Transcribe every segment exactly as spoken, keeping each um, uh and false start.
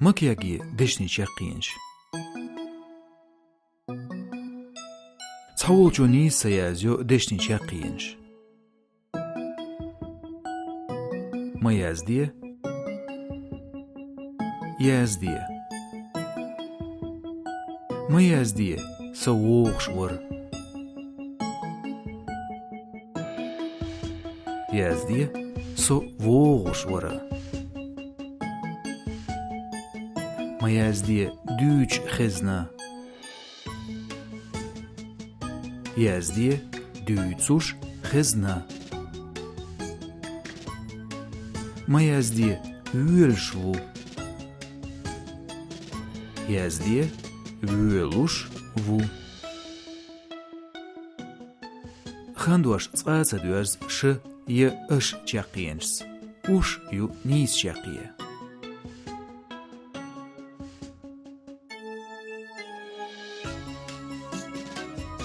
Ма кегъе дешнийн чаккхенаш. Цхьаволчо нийса ца язйо дешнийн чаккхенаш. Ма язде. Язде. Ма язде, со вогӀуш вар. Язде, со вогӀуш вар. Ма язде, дуьйцуш хезна. Язде, дуьйцуш хезна. Ма язде, воьлуш ву. Язде, воьлуш ву. Хандош цкъа а ца доьрзу ш я аш чаккхенашца. Уш ю нийса чаккхе.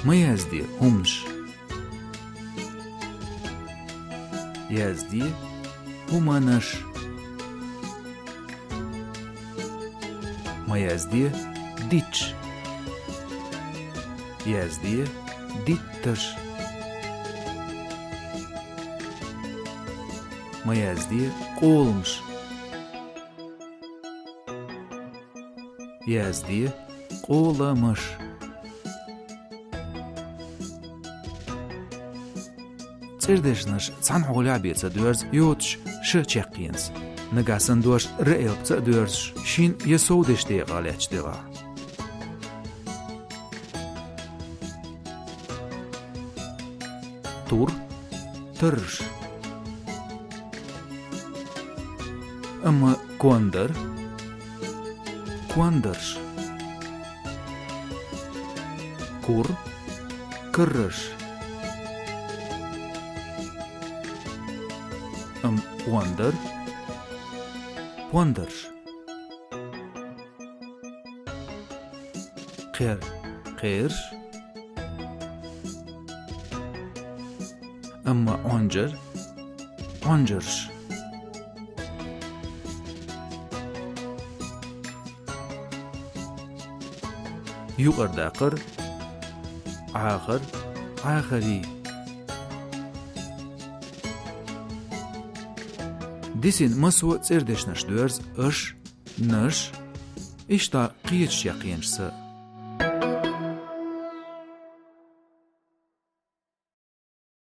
Ма язде, хӀуманаш. Язде, хӀуманаш. Ма язде, дитташ. Язде, дитташ. Ма язде, къоламаш. Язде, къоламаш. ЦӀердешнаш цхьанхьа гӀолехь бен ца доьрзу йоцуш ш чаккхенца. Нагахь санна дош р элпаца а доьрзуш, шин я сов дешдекъа лаьтташ дегӀахь. Тур, тарраш. Амма кондар, кондарш. Кур, карраш. Амма пондар, пондарш. Кхер, кхераш. Амма Ӏонжар, Ӏонжарш. Юкъара даккхар, Ӏахар, Ӏахарий. Дисина массо а цӀердешнаш доьрзу аш, наш, иштта кхечу чаккхенашца